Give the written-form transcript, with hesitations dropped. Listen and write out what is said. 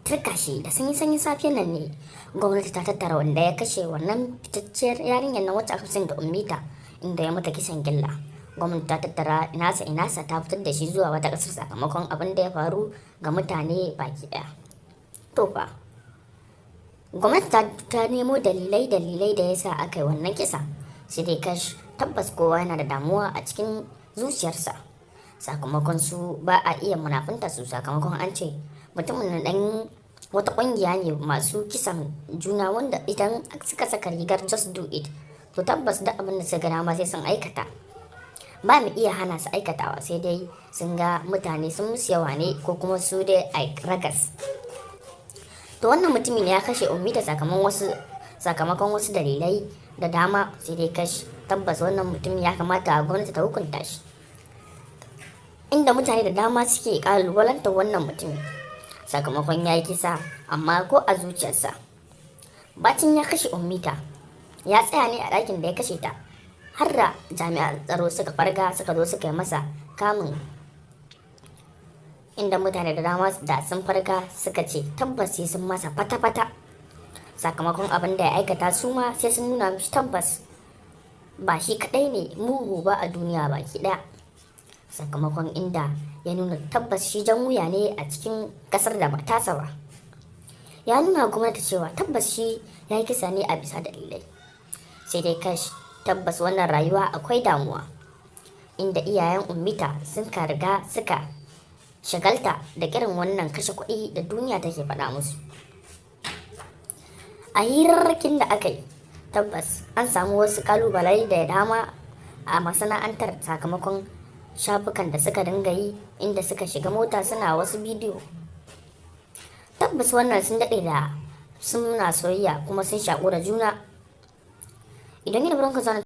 Turka shi da sanyi sanyin safiyar nan ne gwamnati ta tattara wanda ya kashe wannan fitacciyar yarinyar nan wacce aka fi da Ummita, inda ya mata kisan gilla. Gwamnati ta tattara inasa inasa, ta fitar da shi zuwa wata ƙasar sakamakon abin da ya faru ga mutane baki ɗaya. To fa, gwamnati ta nemo dalilai dalilai da yasa aka yi wannan kisa. Sai dai kash, tabbas kowa yana da damuwa a cikin zuciyarsa, sakamakon su ba a iya munafunta su, sakamakon an ce mutumin nan dan wata kungiya ne masu kisan juna, wanda idan suka saka rigar "just do it", to tabbas duk abin da suka gana ma sai sun aikata, ba mu iya hana su aikatawa, sai dai sun ga mutane sun musu yawa ne ko kuma su dai a ragas. To, wannan mutumin ya kashe Ummita sakamakon wasu dalilai da dama. Sai dai kash, tabbas wannan mutumin ya kamata gwamnati ta hukunta shi, inda mutane da dama suke kalubalantar wannan mutumin sakamakon ya yi kisa, amma ko a zuciyarsa. Bacin ya kashe Ummita, ya tsaya ne a ɗakin da ya kashe ta har da jami'an tsaro suka farga, suka zo suka yi masa kamun, inda mutane da dama da sun farga suka ce tabbas sai sun masa fata-fata sakamakon abin da ya aikata. Su ma sai sun nuna mishi tabbas ba shi kadai ne mugu ba a duniya baki daya, sakamakon inda ya nuna tabbas shi jan wuya ne a cikin kasar da ba tasa ba. Ya nuna gwamnati cewa tabbas shi ya yi kisa ne a bisa dalilai. Sai dai kash, tabbas wannan rayuwa akwai damuwa, inda iyayen Ummita sun ka riga suka shagalta da irin wannan kashe kuɗi da duniya take faɗa musu. A hirarrakin da aka yi, tabbas an samu wasu kalubalai da dama a masana'antar sakamakon shafukan da suka dinga yi, inda suka shiga mota suna wasu bidiyo. Tabbas wannan sun daɗe da suna soyayya kuma sun shaƙu da juna. Idan yana burin ka